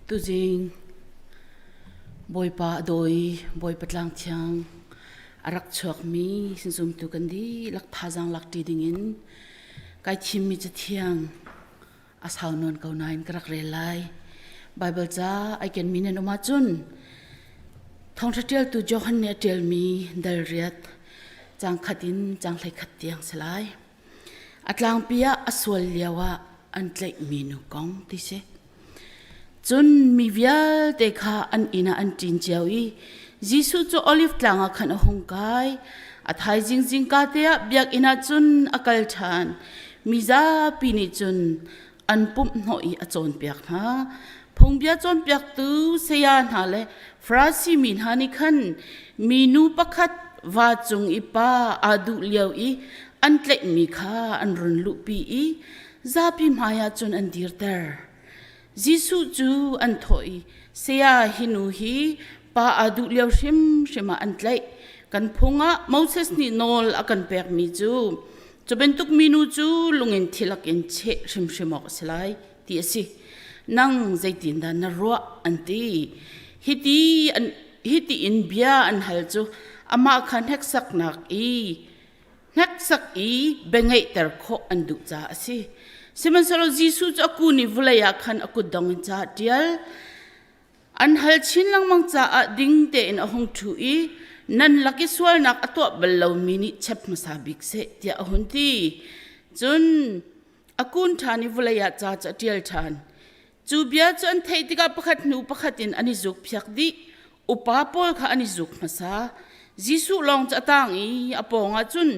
Tuzing Bawipa a daw i Bawipa tlang thiang a rak chuakmi zumtu kan dihlak thazaang lak ṭi dingin kai thimmi cathiang a sau nawn ko nain ka rak rel lai. Baibal ca ai kenmi nan um ahcun Thawngṭha ṭialtu Johan nih a ṭialmi dal riat caang khat in caang 11 tiang si lai. A tlangpi ah a sual lioah an tlaihmi nu kong ti si. Cun mi vialte kha an inn ah an ṭin cio i Jesuh cu Oliv tlang ah khan a hung kai. A thaizing zingka te ah biakinn ah cun a kal ṭhan. Mi zapi nih cun an pumh hnawh i a cawnpiak hna. Phungbia cawnpiaktu saya hna le Farasi mi hna nih khan minu pakhat va cung i pa aa duh lio i an tlaihmi kha an run luhpi i zapi hmaiah cun an dirter. Jesuh cu an thawh i, Saya, hi nu hi pa aa duh lio hrimhrim ah an tlaih. Kan phung ah Moses nih nawl a kan pekmi cu, cu bantuk minu cu lungin thilak in cheh hrimhrim awk a si lai, ti a si. Nang zeitindah na ruah? an ti. Hiti, an, hiti in bia an hal cu amah kha hneksaknak i hneksak i biangeihter khawh an duh caah a si. Sihmanhsehlaw Jesuh cu a kun i vawlei ah khan a kutdong in ca a ṭial. An hal chin lengmang caah ding tein a hung ṭhu i nan lak i sualnak a tuah bal lomi nih chep hmasa bik seh tiah a hun ti. Cun a kun ṭhan i vawlei ah ca cu a ṭial ṭhan. Cu bia cu an theih tikah pakhat hnu pakhat in an i zukphiak dih. Upa pawl kha an i zuk hmasa. Jesuh lawng cu a tang i a pawngah cun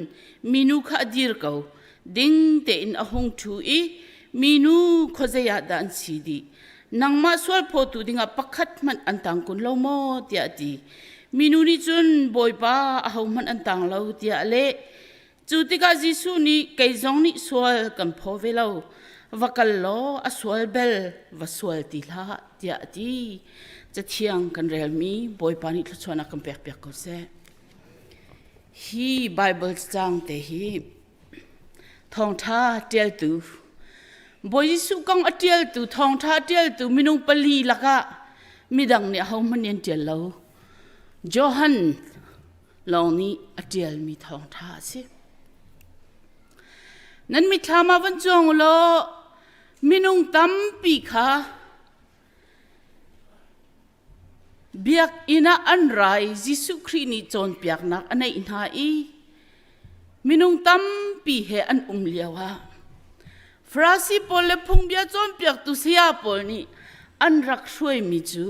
minu kha a dir ko. Ding tein a hung ṭhu i minu khuazei ah dah an si dih? Nangmah sualphawtu dingah pakhat hmanh an tang kun lo maw? tiah a ti. Minu nih cun Bawipa ahohmanh an tang lo tiah a leh. Cu tikah Jesuh nih kei zong nih sual kan phaw ve lo, va kal law a sual bel va sual ti hlah tiah a ti. Cathiang kan relmi Bawipa nih thluachuahnak kan pekpiak ko seh. Hi Bible cang te hi thawngṭha ṭialtu Bawi Jesuh kong a ṭialtu thawngṭha ṭialtu minung pali lakah midang nih ahohmanh nih an ṭial lo. Johan lawng nih a ṭialmi thawngṭha a si. Nan mitthlam ah van cuang u law minung tampi kha biakinn ah an ra i Jesuh Khrih nih cawnpiaknak a neih hna i minung tampi he an um lioah Farasi pawl le phungbia cawnpiaktu saya pawl nih an rak hruaimi cu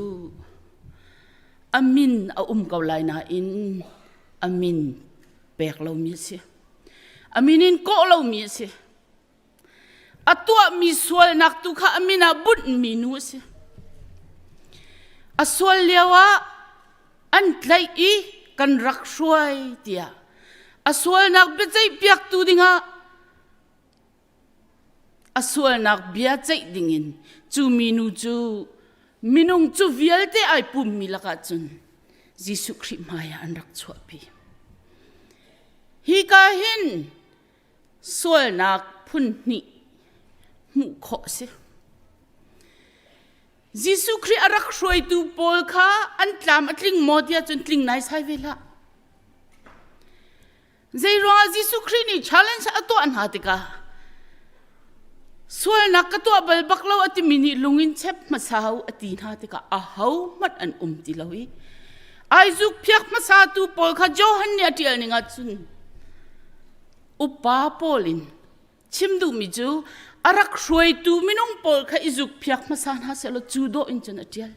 a min a um ko lai nain a min pek lomi a si. A min in kawh lomi a si. A tuahmi sualnak tu kha a min ah bunhmi nu a si. A sual lio ah an tlaih i kan rak hruai tiah a sualnak biaceih piaktu dingah A sualnak bia ceih dingin cu minu cu minung cu vialte ai pummi lakah cun Jesuh Khrih hmaiah an rak chuahpi. Hika hin sualnak phun hnih hmuh khawh a si. Jesuh Khrih a rak hruaitu pawl kha an tlam a tling maw tiah cun tling naisai ve hlah. Zeiruangah Jesuh Khrih nih challenge a tuah hna tikah sualnak ka tuah bal bak lo a timi nih lung in chep hmasa u a ti hna tikah ahohmanh an um ti lo i ai zukphiak hmasatu pawl kha Johan nih a ṭial ning ah cun upa pawl in chim duhmi cu a rak hruaitu minung pawl kha i zukphiak hmasa hna sehlaw cu dawh in cun a ṭial.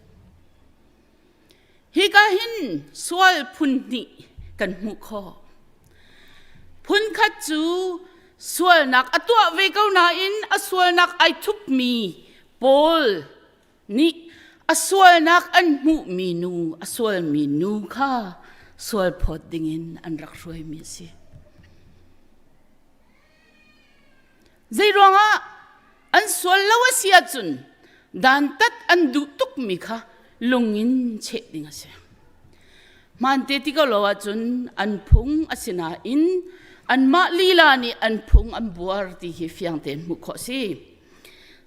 Hika hin sual phun hnih kan hmuh khawh. Phunkhat cu sualnak a tuah ve ko nain a sualnak ai thupmi Paul nih a sualnak an hmuhmi nu, a sualmi nu kha sualphawt dingin an rak hruaimi a si. Zeiruangah an sual lo a si ahcun dantat an duh tukmi kha lung in cheh ding a si. Hmaante ti ko lo ahcun an phung a si nain anmah lila nih an phung an buar ti hi fiang tein hmuh khawh a si.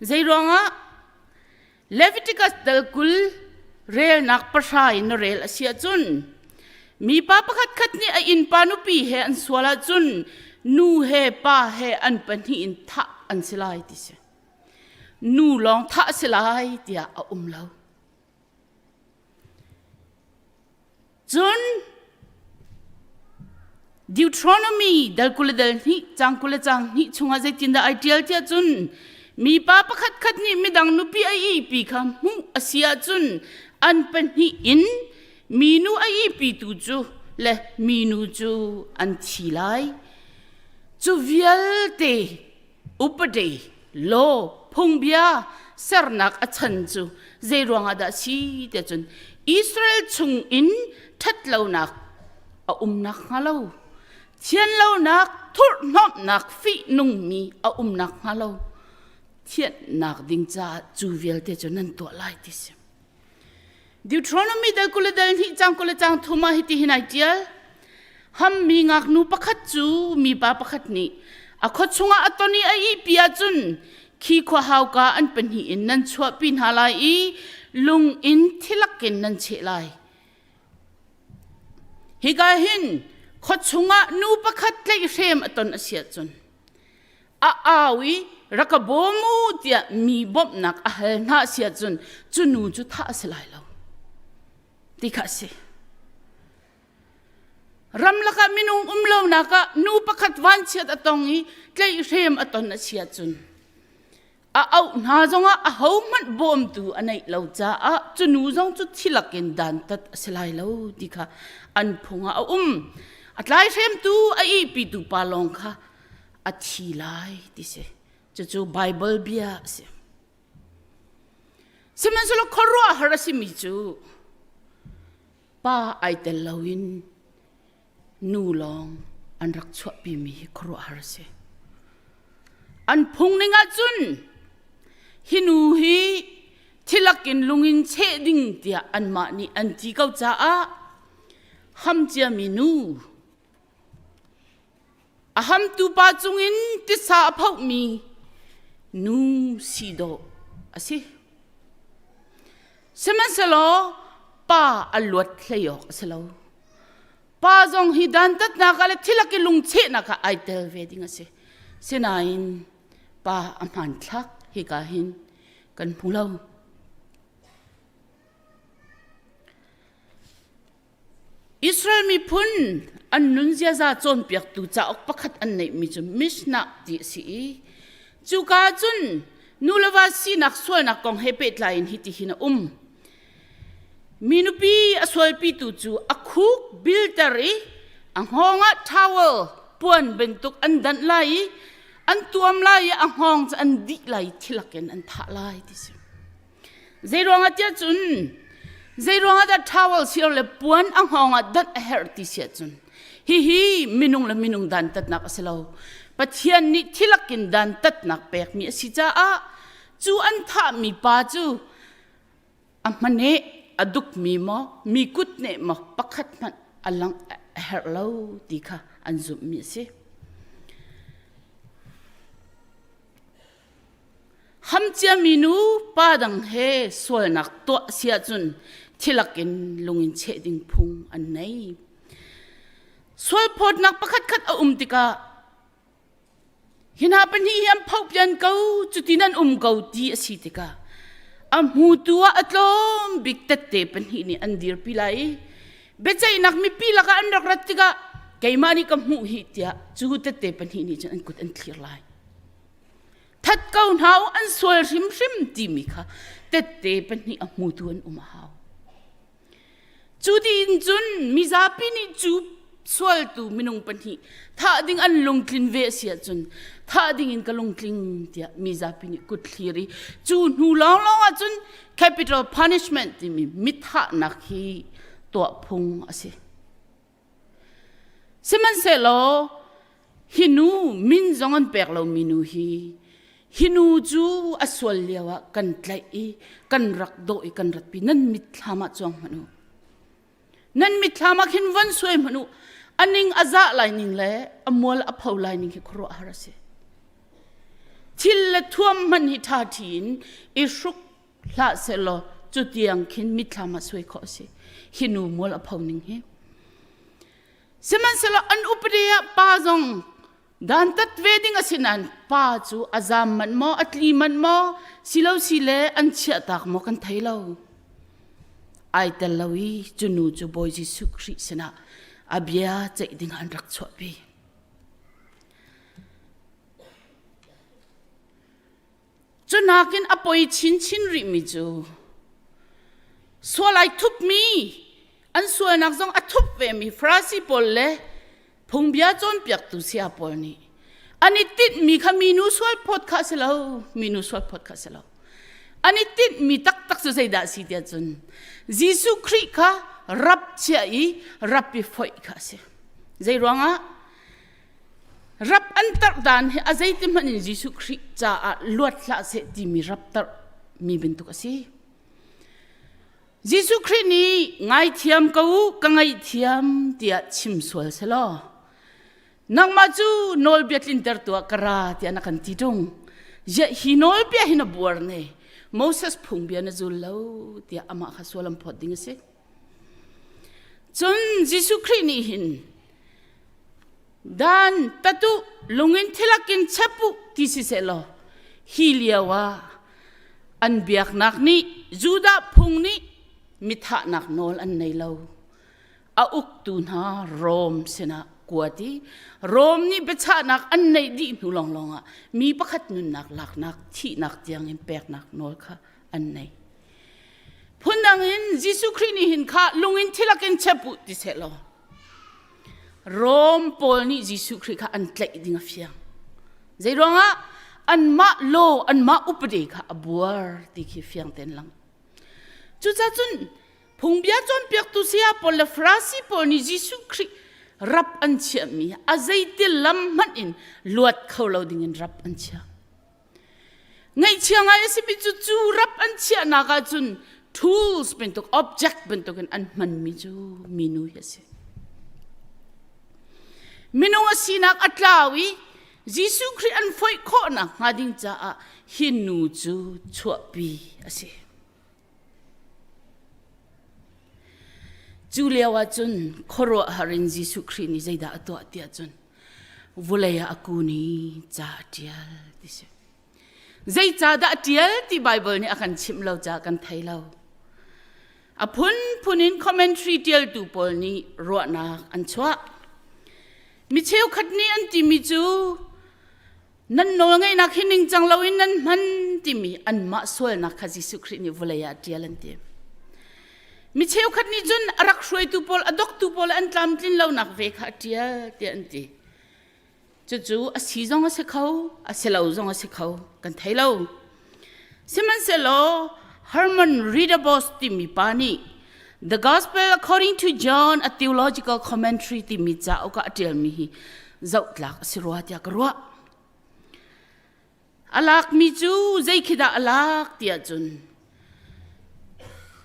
Zeiruangah? Leviticus dal 20 relnak pahra in na rel a si ahcun mipa pakhat khat nih a innpa nupi he an sual ahcun nu he pa he an pahnih in thah an si lai ti si. Nu lawng thah a si lai tiah a um lo. Cun Deuteronomy dal 20 le dal hnih cang 20 le cang hnih chungah zeitindah ai ṭial tiah cun mipa pakhat khat nih midang nupi a ihpi kha hmuh a si ahcun an pahnih in minu a ihpitu cu le minu cu an thi lai. Cu vialte upadi, law, phungbia sernak a chan cu zei ruangah dah si tiah cun Israel chung in ṭhatlonak a um nakhnga lo, thianlonak, thurhhnawmhnak, fihnungmi a um nakhnga lo, thianhnak ding caah cu vialte cu nan tuah lai ti si. Deuteronomy dal 20 le dal hnih cang 20 le cang thum ah hitihin ai ṭial. Hammi ngaknu pakhat cu mipa pakhat nih a khua chungah a ton i a ihpi ahcun khi khua hauka an pahnih in nan chuahpi hna lai i lung in thilak in nan cheh lai. Hika hin khua chungah nu pakhat tlaihhrem a ton a si ahcun a au i rak ka bawm u tiah mi bawmhnak a hal hna si ahcun cu nu cu thah a si lai lo ti kha a si. Ramlak ah minung um lonak ah nu pakhat vanchiat a tong i tlaihhrem a ton a si ahcun a auh hna zongah ahohmanh bawmtu a neih lo caah cu nu zong cu thilak in dantat a si lai lo ti kha an phung ah a um. A tlaihremtu a ihpitu pa lawng kha a thi lai ti si. Cucu Bible bia a si. Sihmanhsehlaw khuaruahhar a simi cu pa ai tel loin nu lawng an rak chuahpimi hi khuaruahhar a si. An phung ning ahcun hi nu hi thilak in lung in cheh ding tiah anmah nih an ti ko caah ham ciami nu a hamtu pa cungin tisa a phohmi nu si dawh a si. Sihmanhsehlaw pa a luat hlei awk a si lo. Pa zong hi dantatnak ah le thilak i lungchehnak ah ai tel ve ding a si. Sinain pa a hmanthlak hika hin kan hmu lo. Israel miphun an nun ziaza cawnpiaktu cauk pakhat an neihmi cu Mishnah ti a si i cuka cun nu le va sinak sualnak kong he pehtlai in hitihin a um. Mi nupi a sualpitu cu a khuk bilter i a hngawng ah towel puan bantuk an danh lai i an tuam lai i a hngawng cu an dih lai i thilak in an thah lai ti si. Zeiruangah tiah cun zeiruangah dah towel sio le puan a hngawng ah danh a herh ti si ahcun hihi minung le minung dantatnak a si lo. Pathian nih thilak in dantatnak pekmi a si caah cu an thahmi pa cu a hmane a dukmi maw mi kut neh maw pakhat hmanh a lang a herh lo ti kha an zumhmi a si. Hamciami nu pa dang he sualnak tuah si ahcun thilak in lung in cheh ding phung an nei. Sualphawtnak pakhatkhat a um tikah hi hna pahnih hi an phohpian ko cuti nan um ko ti a si tikah a hmutu ah a tlawm bik tette pahnih nih an dirpi lai i biaceihnak mipi lakah an rak rat tikah keimah nih ka hmuh hi tiah cu tette pahnih nih cun an kut an thlir lai. That ko hna u an sual hrimhrim timi kha tette pahnih a hmutu an um a hau. Cu tiin cun mizapi nih cu sualtu minung pahnih thah ding an lungtlin ve a si ahcun thah ding in ka lungtling tiah mizapi nih kut thlir i cu hnu lawnglawng ahcun capital punishment timi mithahnak hi tuah phung a si. Sihmanhsehlaw hi nu min zong an pek lomi nu hi hi nu cu a sual lio ah kan tlaih i kan rak dawh i kan ratpi nan mitthlam ah cuang hmanh u. Nan mitthlam ah khin von suai hmanh u. A ning a zah lai ning le a mual a pho lai ning hi khuaruahhar a si. Thil le thuam hmanh hi ṭha ṭhi in i hruk. hlah sehlaw cu tiang khin mitthlam ah suai khawh a si. Hi nu mual a pho ning hi. Sihmanhsehlaw an upadi ah pa zong dantat ve ding a si nain pa cu a zaam manh maw a tli manh maw silo si le an chiahtak maw kan thei lo. Ai tel lo i cu nu cu Bawi Jesuh Khrih sinah a bia ceih ding an rak chuahpi. Cu nakin a poi chinchin rihmi cu sual ai thupmi an sualnak zong a thup vemi Farasi pawl le phungbia cawnpiaktu saya pawl nih an i tinhmi kha minu sual phawt kha a si lo minu sual phawt kha a si lo an i tinhmi taktak cu zeidah a si tiah cun Jesuh Khrih kha rap chia i rap i foih kha a si zei ruangah Rap an tarh dan hi a zeiti hmanh in Jesuh Khrih caah luat hlah seh timi rap tarh mi bantuk a si. Jesuh Khrih nih ngaithiam ko u, ka ngaihthiam tiah chim sual selaw nangmah cu nawlbia tlinter tuah ka ra tiah na kan ti ṭung. Ziah hi nawlbia hi na buar ne Moses phungbia na zul lo tiah amah kha sual an phawt ding a si. Cun Jesuh Khrih nih hin Dan tatuh lungin thilakin chep u ti si sehlaw hi lio ah an biaknak nih Judah phung nih mithahnak nawl an nei lo. A uktu hna Rom sinah kuat i Rom nih biachahnak an neih dih hnu lawnglawng ah mi pakhat nunnak laknak thihnak tiangin peknak nawl kha an nei. Phundang in Jesuh Khrih nih hin kha lungin thilakin chep u ti sehlaw Rom pawl nih Jesuh Khrih kha an tlaih ding a fiang. Zei ruangah anmah law, anmah upadi kha a buar ti khi fiang tein lang. Cucaah cun phungbia cawnpiaktu saya pawl le Farasi pawl nih Jesuh Khrih rap an chiahmi a zeiti lam hmanh in luat kho lo dingin rap an chiah. Ngaihchia ngai a simi cu cu rap an chiahnak ahcun tools bantuk object bantukin an hmanmi cu minu hi a si. Minung a sinak a tlau i Jesuh Khrih an foih khawhnak hnga ding caah hi nu cu chuahpi a si. Cu lio ahcun khuaruahhar in Jesuh Khrih nih zeidah a tuah tiah cun vulei ah a kun i ca a ṭial ti si. Zeicahdah a ṭial ti Baibal nih a kan chimh lo caah kan thei lo. A phunphun in commentary ṭialtu pawl nih ruahnak an chuah. Mi cheukhat nih an timi cu nan nawlngeihnak hi ningcang loin nan hman timi anmah sualnak kha Jesuh Khrih nih vawlei ah a ṭial an ti. Mi cheukhat nih cun a rak hruaitu pawl, a doktu pawl an tlamtlin lonak ve kha a ṭial tiah an ti. Cucu a si zong a si kho, a si lo zong a si kho, kan thei lo. Sihmanhsehlaw Herman Ridderbos timi pa nih The Gospel According to John, a Theological Commentary timi cauk ah a ṭialmi hi zohtlak a si rua tiah ka ruah. A lakmi cu zei khi dah a lak tiah cun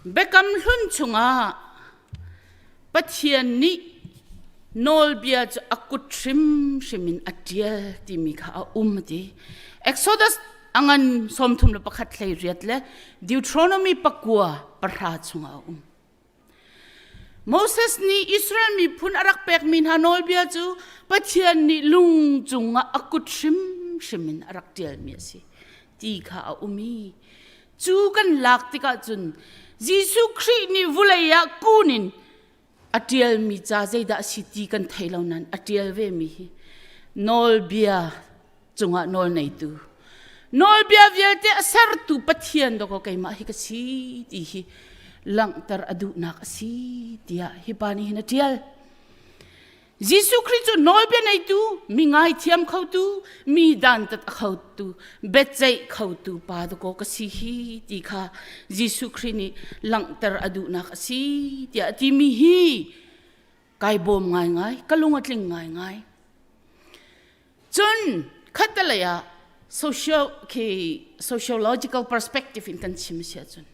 Biakam Hlun chungah Pathian nih nawlbia cu a kut hrimhrim in a ṭial timi kha a um a ti. Exodus a ngan 31 hleiriat le Deuteronomy pakua pahra chungah a um. Moses nih Israel miphun a rak pekmi hna nawlbia cu Pathian nih lung cungah a kut hrimhrim in a rak ṭialmi a si ti kha a um i cu kan lak tikah cun Jesuh Khrih nih vulei ah kun in a ṭialmi ca zeidah a si ti kan thei lo nain a ṭial vemi hi nawlbia cungah nawl neitu nawlbia vialte a sertu Pathian dawkaw keimah hi ka si ti hi langhter a duhnak a si tiah hi pa nih hin a ṭial. Jesuh Khrih cu nawlbia neitu, mi ngaithiam khotu, mi dantat a khotu, biaceih khotu pa dawkaw ka si hi ti kha Jesuh Khrih nih langhter a duhnak a si tiah a timi hi kai bawm ngaingai, ka lung a tling ngaingai. Cun khattelei ah social khi sociological perspective in kan chim si ahcun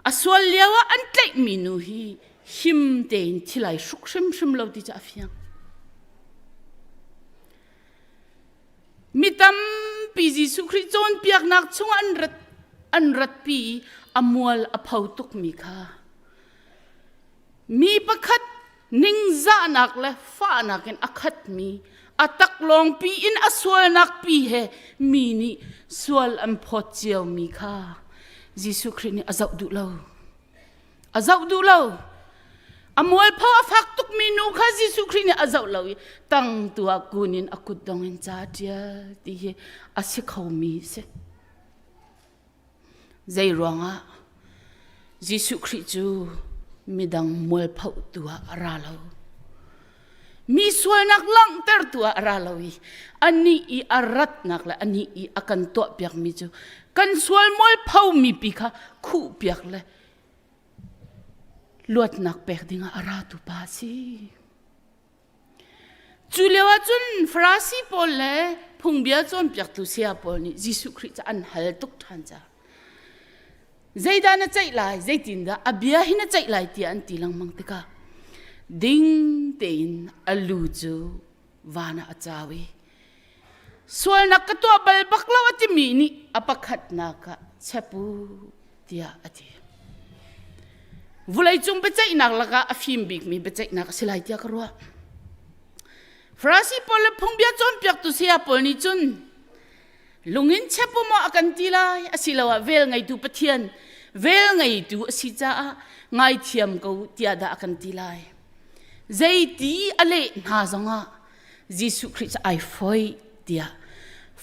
a sual lio ah an tlaihmi nu hi him tein thil ai hruk hrimhrim lo ti cu a fiang. Mi tampi Jesuh Khrih cawnpiaknak chungah an rat. an ratpi i a mual a pho tukmi kha mi pakhat ningzahnak le fahnak in a khatmi a taklawngpi in a sualnak pi he mi nih sual an phawt ciomi kha Jesuh Khrih nih a zoh duh lo. A zoh duh lo. A mualpho a fak tukmi nu kha Jesuh Khrih nih a zoh lo i tang tu ah kun in a kutdong in ca a ṭial ti hi a si khomi a si. Zei ruangah Jesuh Khrih cu midang mualpho tu ah a ra lo. Mi sualnak langhtertu ah a ra lo i anih i a ratnak le anih i a kan tuahpiakmi cu kan sual mualpho mi pi kha khuhpiak le luatnak pek dingah a ratu pa a si. Cu lio ah cun Farasi pawl le phungbia cawnpiaktu saya pawl nih Jesuh Khrih cu an hal tuk ṭhan caah zeidah na ceih lai, zeitindah a bia hi na ceih lai tiah an ti lengmang tikah ding tein a lu cu van ah a cau i sualnak ka tuah bal bak lo a timi nih a pakhatnak ah chep u tiah a ti. Vawleicung biaceihnak lakah a fim bikmi biaceihnak a si lai tiah ka ruah. Farasi pawl le phungbia cawnpiaktu saya pawl nih cun lungin chep u maw a kan ti lai asiloah vel ngeitu Pathian vel ngeitu a si caah ngaithiam ko tiah dah a kan ti lai. Zeiti a leh hna zongah Jesuh Khrih cu ai foih tiah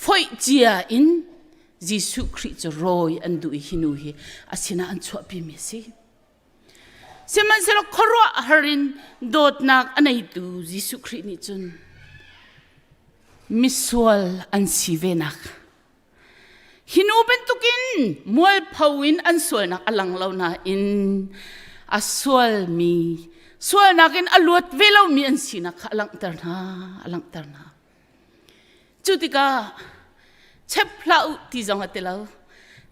foih cia in Jesuh Khrih cu rawi an duh i hi nu hi a sinah an chuahpimi a si. Sihmanhsehlaw khuaruahhar in dawtnak a neitu Jesuh Khrih nih cun misual an si venak hi nu bantukin mualpho in an sualnak a lang lo nain a sualmi sualnak in a luat ve lomi an sinak kha a langhter hna a langhter hna. Cu tikah chep hlah u ti zong a ti lo.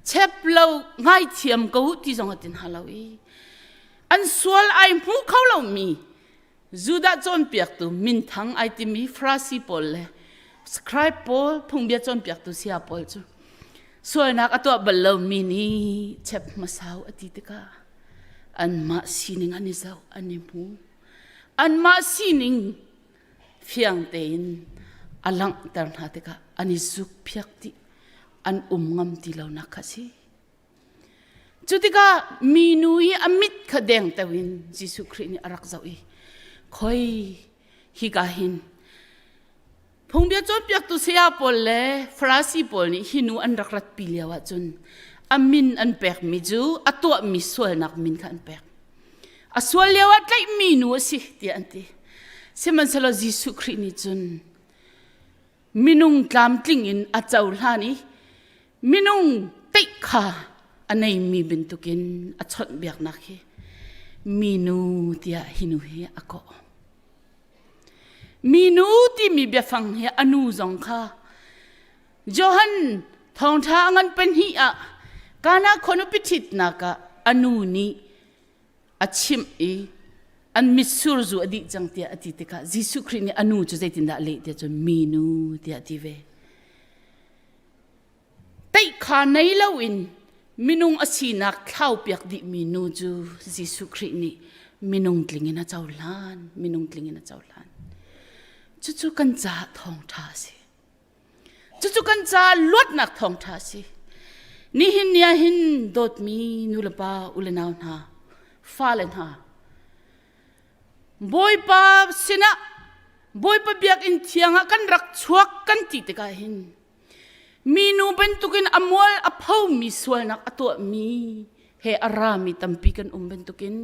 Chep lo ngaithiam ko u ti zong a ti hna lo i an sual ai hmu kho lomi Judah cawnpiaktu minthang ai timi Farasi pawl le scribe pawl phungbia cawnpiaktu saya pawl cu sualnak a tuah bal lomi nih chep hmasa u a ti tikah anmah sining an i zoh an i hmu anmah sining fiang tein a langhter hna tikah an i zukphiak dih an um ngam ti lonak kha a si. Cu tikah minu i a mit kha dengteo in Jesuh Khrih nih a rak zoh i khoi hika hin phungbia cawnpiaktu saya pawl le Farasi pawl nih hi nu an rak ratpi lio ahcun a min an pekmi cu a tuahmi sualnak min kha an pek. A sual lio ah tlaihmi nu a si tiah an ti. Sihmanhsehlaw Jesuh Khrih nih cun minung tlamtling in a cohlan i minung teih kha a neimi bantukin a chawnhbiaknak hi minu tiah hi nu hi a kawh. Minu timi biafang hi a nu zong kha Johan thawngṭha a ngan pahnih ah Kana khuanupi ṭhitnak ah a nu nih a chimh i an mitsur zu a dih cang tiah a ti tikah Jesuh Khrih nih a nu cu zeitindah a leh tiah cun minu tiah a ti ve. Teih kha nei loin minung a sinak thlaupiak dihmi nu cu Jesuh Khrih nih minung tling in a cohlan, minung tling in a cohlan. Cucu kan caah thawngṭha a si. Cucu kan caah luatnak thawngṭha a si. Nihin ni ah hin dawtmi nulepa ulenau hna, fale hna, Bawipa sinah Bawipa biakinn thiang ah kan rak chuak kan ti tikah hin minu bantukin a mual a phomi sualnak a tuahmi he a rami tampi kan um bantukin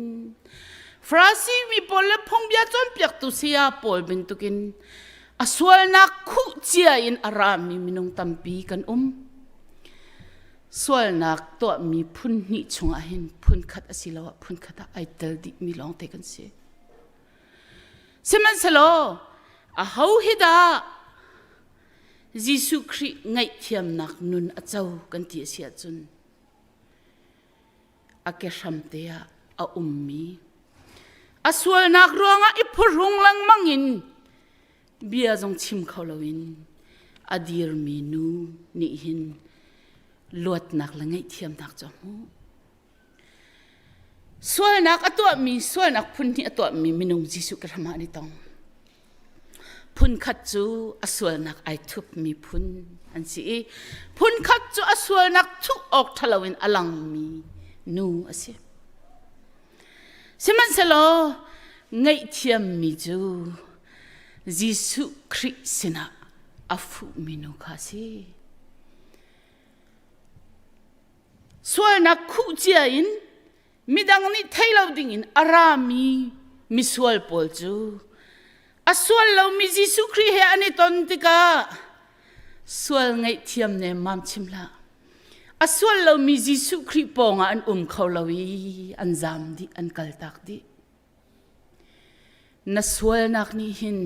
Farasi mi pawl le phungbia cawnpiaktu saya pawl bantukin a sualnak khuh cia in a rami minung tampi kan um. Sualnak tuahmi phun hnih chungah hin phun khat asiloah phun khat ah ai tel dihmi lawngte kan si. Sihmanhsehlaw aho hi dah Jesuh Khrih ngaihthiamnak nun a co kan ti a si ahcun a kehram te ah a ummi a sualnak ruangah i phuhrung lengmang in bia zong chim kho loin a dirmi nu nih hin. Luatnak le ngaihthiamnak cu a hmuh. Sualnak a tuahmi, sualnak phun hnih a tuahmi minung Jesuh Khrist ah an i tong. Phun khat cu a sualnak ai thupmi phun an si i phun khat cu a sualnak thuh awk ṭhalo in a langmi nu a si. Sihmanhsehlaw ngaihthiammi cu Jesuh Khrih sinah a fuhmi nu kha a si. Sualnak khuh cia in midang nih thei lo dingin a rami misual pawl cu a sual lomi Jesuh Khrih he an i ton tikah sual ngaihthiam nemmam chim hlah. A sual lomi Jesuh Khrih pawngah an um kho lo i an zam dih, an kaltak dih. Na sualnak nih hin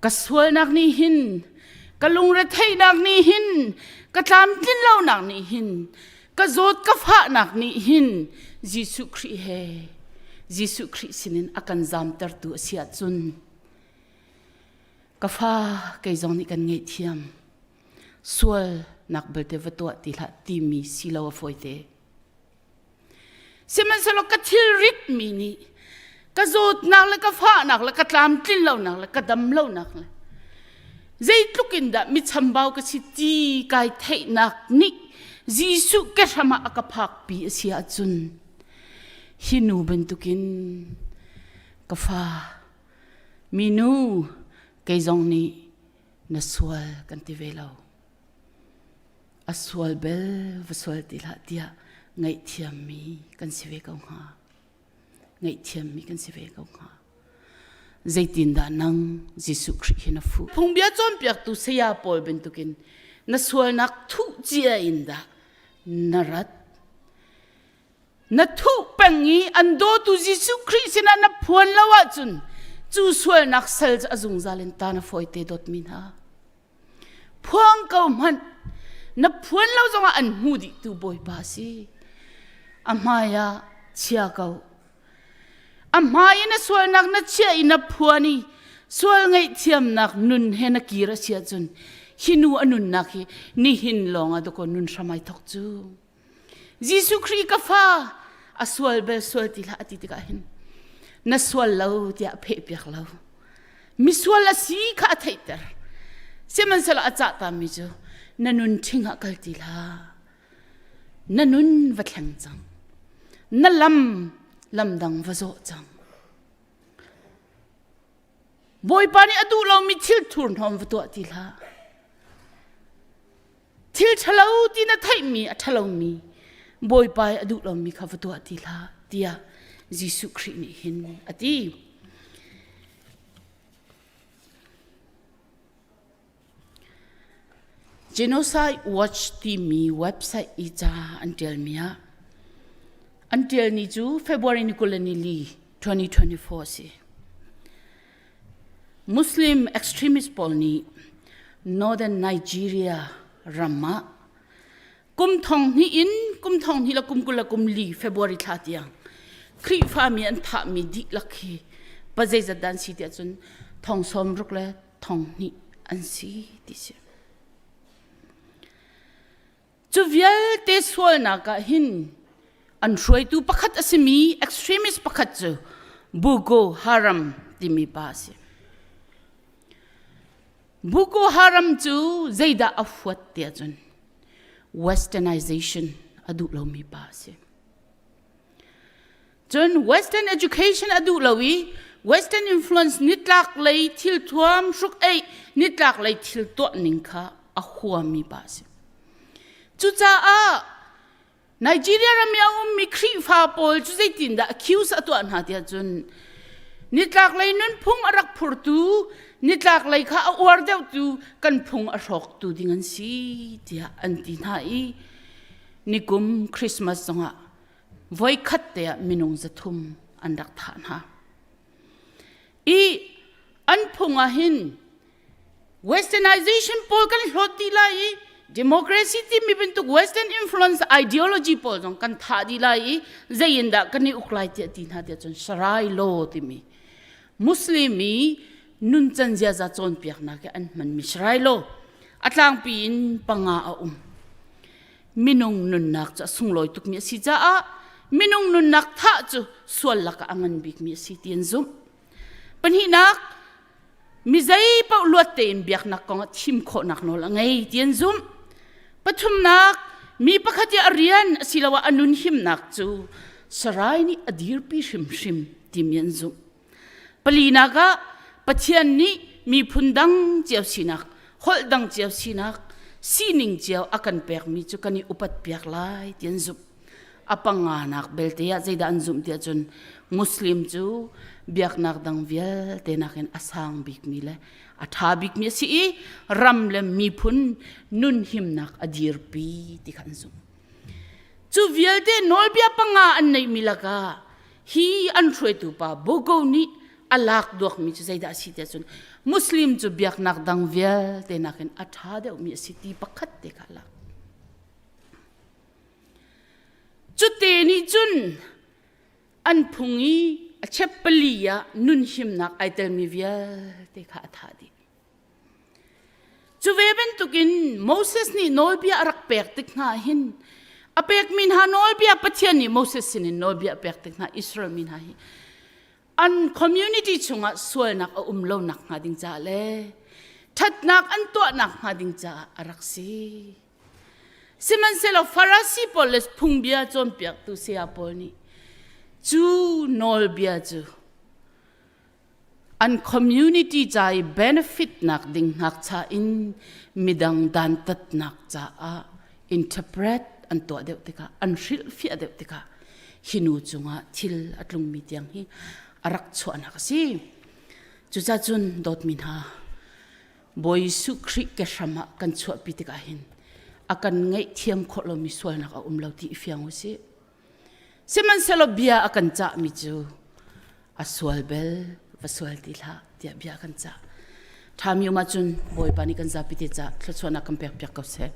ka sualnak nih hin ka lungretheihnak nih hin ka tlamtlin lonak nih hin ka zawt ka fahnak nih hin Jesuh Khrih he Jesuh Khrih sinin a kan zamtertu a si ahcun ka fa kei zong nih kan ngaihthiam sualnak belte va tuah ti hlah timi si lo a fawite. Sihmanhsehlaw ka thilrit mi nih ka zawtnak le ka fahnak le ka tlamtlin lonak le ka dam lonak le zeitluk in dah mi chambau ka si ti kai theihnak nih Jesuh ke hram ah a ka phakpi a si ahcun hi nu bantukin ka fa minu kei zong nih na sual kan ti ve lo. A sual bel va sual ti hlah tiah ngaihthiammi kan si ve ko hnga. Ngaihthiammi kan si ve ko hnga. Zeitindah nang Jesuh Khrih hi na fuh? Phungbia cawnpiaktu saya pawl bantukin na sualnak thuh cia in dah na rat? Na thuh peng i an dawtu Jesuh Khrih sinah na phuan lo ahcun cu sualnak sal cu a zungzal in ta na fawite dawtmi hna. Phuang ko hmanh na phuan lo zongah an hmu dihtu Bawipa a si. A hmai ah chia ko. A hmai i na sualnak na chiah i na phuan i sual ngaihthiamnak nun he na kir a si ahcun hi nu a nunnak hi nihin lawng ah dakaw nun hram ai thawk cu. Jesuh Khrih ka fa a sual bel sual ti hlah a ti tikah hin na sual lo tiah a phehpiak lo. Misual a si kha a theihter. Sihmanhsehlaw a cah tami cu na nun ṭhing ah kal ti hlah. Na nun va thleng cang. Na lam lamdang va zawh cang. Bawipa nih a duh lomi thil thurhnawm va tuah ti hlah. Thil ṭhalo ti na theihmi a ṭhalomi Bawipa i a duh lomi kha va tuah ti hlah tiah Jesuh Khrih nih hin a ti. Genocide Watch timi website i ca an ṭialmi ah an ṭial ni cu February ni 24 2024 a si. Muslim extremist pawl nih Northern Nigeria ram ah kum thong hnih in kum thong hnih le kum 20 le kum li February thla tiang Khrihfami an thahmi dihlak hi pa zeizat dah an si tiah cun thong sawm ruk le thong hnih an si ti si. Cu vialte sualnak ah hin an hruaitu pakhat a simi extremist pakhat cu Boko Haram timi pa a si. Boko Haram cu zeidah a huat tiah cun westernization a duh lomi pa a si. Cun Western education a duh lo i Western influence nitlak lei thil thuam hruk eih nitlak lei thil tuah ning kha a huami pa a si. Cucaah Nigeria ram i a ummi Khrihfa pawl cu zeitindah accuse a tuah hna tiah cun nitlak lei nunphung a rak phurtu nitlak lei kha a uar deuhtu kan phung a hrawktu ding an si tiah an ti hna i nikum Christmas zongah voikhat te ah minung 300 an rak thah hna. I an phung ah hin westernization pawl kan hlawt dih lai i democracy timi bantuk western influence ideology pawl zong kan thah dih lai i zei in dah kan i uk lai tiah ti hna tiah cun Sharia law timi Muslim i nuncan ziaza cawnpiaknak i an hmanmi Sharia law a tlangpi in panga a um. Minung nunnak cu a sunglawi tukmi a si caah minung nunnak thah cu sual lakah a ngan bikmi a si ti an zumh. Pahnihnak, mi zei paoh luat tein biaknak kong ah thim khawhnak nawl a ngei ti an zumh. Pathumnak, mi pakhat i a rian asiloah a nun himnak cu sarai nih a dirpi hrimhrim timi an zumh. Palinak ah Pathian nih miphun dang cio sinak, holh dang cio sinak, sining cio a kan pekmi cu kan i upat piak lai ti an zumh. A panganak belte ah zeidah an zumh tiah cun Muslim cu biaknak dang vialte nakin a sang bikmi le a ṭha bikmi a si i ram le miphun nun himnak a dirpi ti kha an zumh. Cu vialte nawlbia panga an neihmi lakah hi an hruaitu pa Bogo nih a lak duakmi cu zeidah a si tiah cun Muslim cu biaknak dang vialte nakin a ṭha deuhmi a si ti pakhat te kha a lak. Cute nih cun an phung i a chep pali ah nun himnak ai telmi vialte kha a thah dih. Cu ve bantukin Moses nih nawlbia a rak pek tik hna hin a pekmi hna nawlbia Pathian nih Moses sinin nawlbia a pek tik hna Israel mi hna hi an community chungah sualnak a um lo nak hnga ding caah le ṭhatnak an tuahnak hnga ding caah a rak si. Sihmanhsehlaw Farasi pawl le phungbia cawnpiaktu saya pawl nih cu nawlbia cu An community ca i benefit nak ding ngakcha in midang dantatnak caah interpret an tuah deuh tikah an hrilhfiah deuh tikah hi nu cungah thil a tlungmi tiang hi a rak chuahnak a si. Cucaah cun dawtmi hna Bawi Jesuh Khrih ke hram ah kan chuahpi tikah hin a kan ngaihthiam khawh lomi sualnak a um lo ti i fiang u sih. Sihmanhsehlaw bia a kan cahmi cu a sual bel va sual ti hlah tiah bia a kan cah. Ṭhami um ahcun Bawipa nih kan zapi te cah thluachuahnak kan pek piak ko seh.